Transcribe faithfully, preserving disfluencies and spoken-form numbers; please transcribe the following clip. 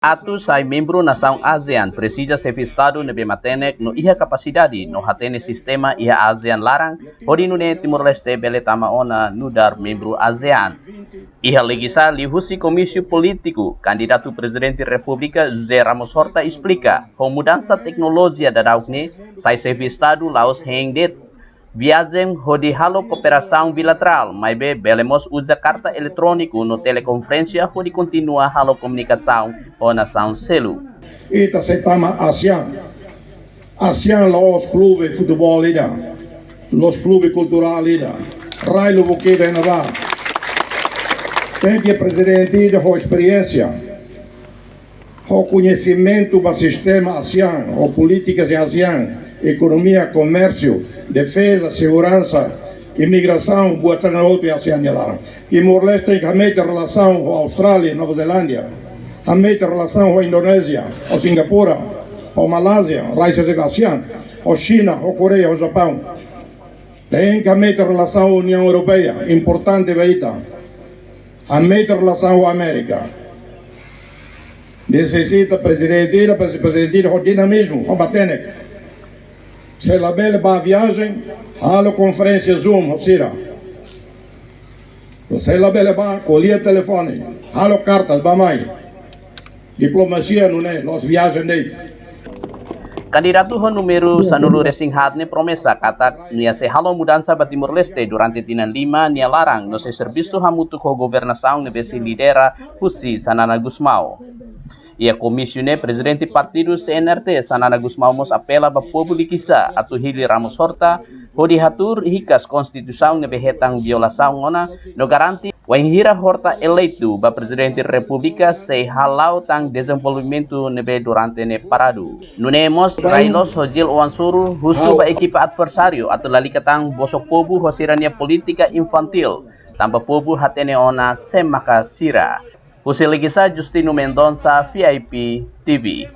Atu sai membru nasaun ASEAN presiza xefe Estadu ne'ebé matenek no iha kapasidade no hatene sistema iha ASEAN laran, hodi nune'e Timor-Leste bele tama ona nu'udar membru ASEAN. Iha ligisaun liuhusi Komísiu Polítiku, kandidatu Prezidente Repúblika José Ramos Horta esplika, ho mudansa teknolojia daudaun ne'e, sai xefe Estadu la'ós hein de'it viajen hodi halo kooperasaun bilaterál, maibé bele mós uza karta eletróniku no telekonferénsia hodi kontinua halo komunikasaun ho nasaun seluk. Ita sei tama ASEAN. ASEAN la'ós klube futeból ida, la'ós klube kulturál ida. Rai lubuk ida iha ne'ebá. Tenke prezidente ida ho esperiénsia, ho koñesimentu ba sistema ASEAN, ho polítikas ASEAN, ekonomia, komérsiu, defeza, seguransa, imigrasaun, buat sira-ne'e hotu ASEAN nia laran. Timor-Leste tenke hametin relasaun ho Austrália, Nova Zelándia, hametin relasaun ho Indonézia, ho Singapura, ho Malázia, rai sira ASEAN, ho Xina, ho Koreia, ho Japaun. Tenke hametin relasaun ho Uniaun Europeia, importante ba ita. Hametin relasaun ho Amérika. Nesesita prezidente ida, presi-, prezidente ida ho dinamizmu, ho matenek. Se labele bá viajen, halo konferénsia Zoom ho sira. Se labele bá, ko'alia telefone, halo kartas, bá mai. Diplomasia nune'e, la'ós viajen de'it. Kandidatu ho númeru sanulu-resin-haat ne'e promesa katak nia sei halo mudansa ba Timor-Leste durante tinan lima nia laran no sei servisu hamutuk ho governasaun ne'ebé sei lidera husi Xanana Gusmão. Iha komísiu ne'e Prezidente Partidu C N R T, Xanana Gusmão mós apela ba povu liquiçá atu hili Ramos Horta hodi hatuur hikas konstituisaun ne'ebé hetan violasaun ona no garante wainhira Horta eleitu ba Prezidente Repúblika sei hala'o tan dezenvolvimentu ne'ebé durante ne'e paradu. Nune'e mós rai-loos ho Jil Oan Suru husu ba ekipa adversáriu atu lalika tan bosok povu ho sira-nia polítika infantíl, tanba povu hatene ona sé maka sira. Husi ligisaun Justino Mendonça, V I P T V.